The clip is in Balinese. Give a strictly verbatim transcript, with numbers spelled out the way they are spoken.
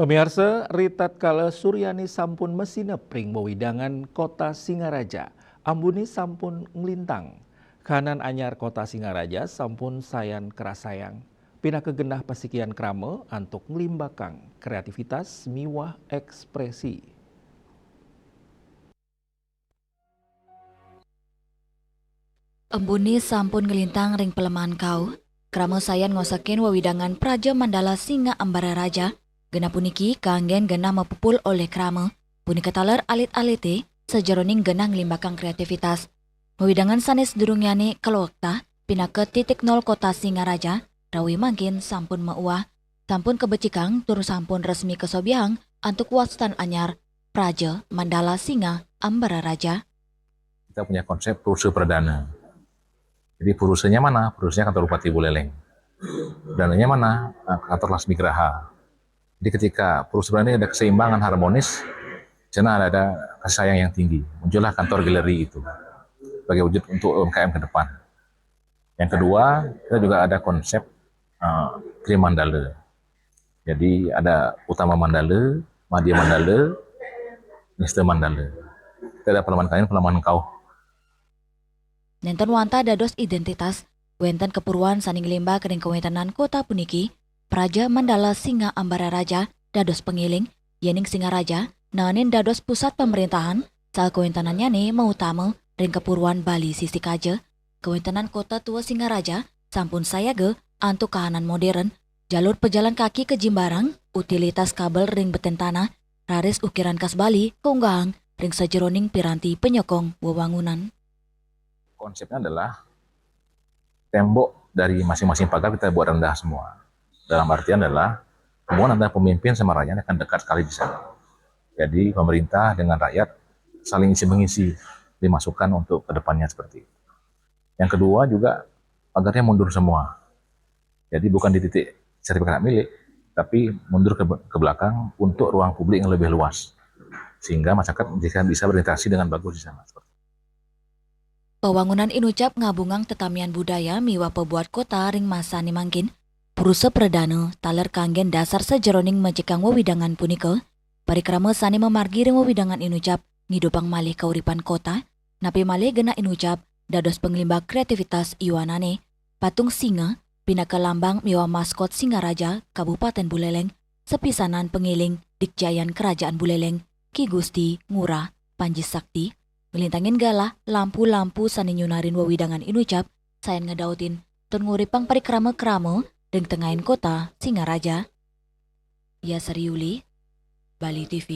Pamiarsa, ritatkala Suryani sampun masinep ring wewidangan Kota Singaraja, ambune sampun nglintang. Kahanan anyar Kota Singaraja sampun sayan karasayang. Pinaka genah pasikian krama antuk nglimbakang kreativitas miwah ekspresi. Embune sampun nglintang ring Pelemahan Kauh, krama sayan ngosekin wewidangan Praja Mandala Singa Ambara Raja. Genah puniki kanggen genah mapupul olih krama, punika taler alit-alite sajeroning genah nglimbakang kreativitas. Wewidangan sane sadurungnyane kaloktah pinaka titik nol Kota Singaraja, rawi mangkin sampun mauah, sampun kabecikang tur sampun resmi kasobiahang antuk wastan anyar Praja Mandala Singa Ambara Raja. Kita punya konsep Purusa Pradana. Jadi purusanya mana? Purusanya kantor Bupati Buleleng. Pradananya mana? Nah, kantor Lasmi Graha. Jadi ketika Purusa Pradana ada keseimbangan harmonis, sana ada, ada kasih sayang yang tinggi. Muncullah kantor galeri itu sebagai wujud untuk U M K M ke depan. Yang kedua, kita juga ada konsep uh, Tri Mandala. Jadi ada Utama Mandala, Madya Mandala, Nista Mandala. Kita ada Pelemahan Kain, Pelemahan Kauh. Nenten wantah dados identitas, wenten kapurwan sane nglimbak ring kawentenan kota puniki, Praja Mandala Singa Ambara Raja dados pangiling, yening Singaraja naenin dados pusat pamrentahan, saha kawentenannyane mautama ring kapurwan Bali sisikaja. Kawentenan kota tua Singaraja sampun sayaga antuk kahanan modern, jalur pejalan kaki kajimbarang, utilitas kabel ring beten tanah, raris ukiran khas Bali kaunggahang ring sajeroning piranti panyokong wewangunan. Konsepnya adalah tembok dari masing-masing pagar kita buat rendah semua. Dalam artian adalah hubungan antara pemimpin sama rakyatnya akan dekat sekali di sana. Jadi pemerintah dengan rakyat saling isi mengisi, dimasukkan untuk ke depannya seperti itu. Yang kedua juga pagarnya mundur semua. Jadi bukan di titik sertifikat hak milik, tapi mundur ke, ke belakang untuk ruang publik yang lebih luas. Sehingga masyarakat bisa, bisa berinteraksi dengan bagus di sana. Pawangunan inucap ngabungang tetamian budaya miwah pabuat kota ring masane mangkin. Purusa Pradana taler kanggen dasar sajeroning mecikang wewidangan punika. Parikrama sane mamargi ring wewidangan inucap ngidupang malih kauripan kota, napi malih genah inucap dados panglimbak kreativitas iwanane. Patung singa pinaka lambang miwah maskot Singaraja Kabupaten Buleleng, sapisanan pangiling Dikjayan Kerajaan Buleleng, Ki Gusti Ngurah Panji Sakti. Nglintangin galah lampu-lampu sane nyunarin wewidangan inucap, sayan ngedautin tur nguripang parikrama-krama ring tengahing kota Singaraja. Diah Sariuli, Bali T V.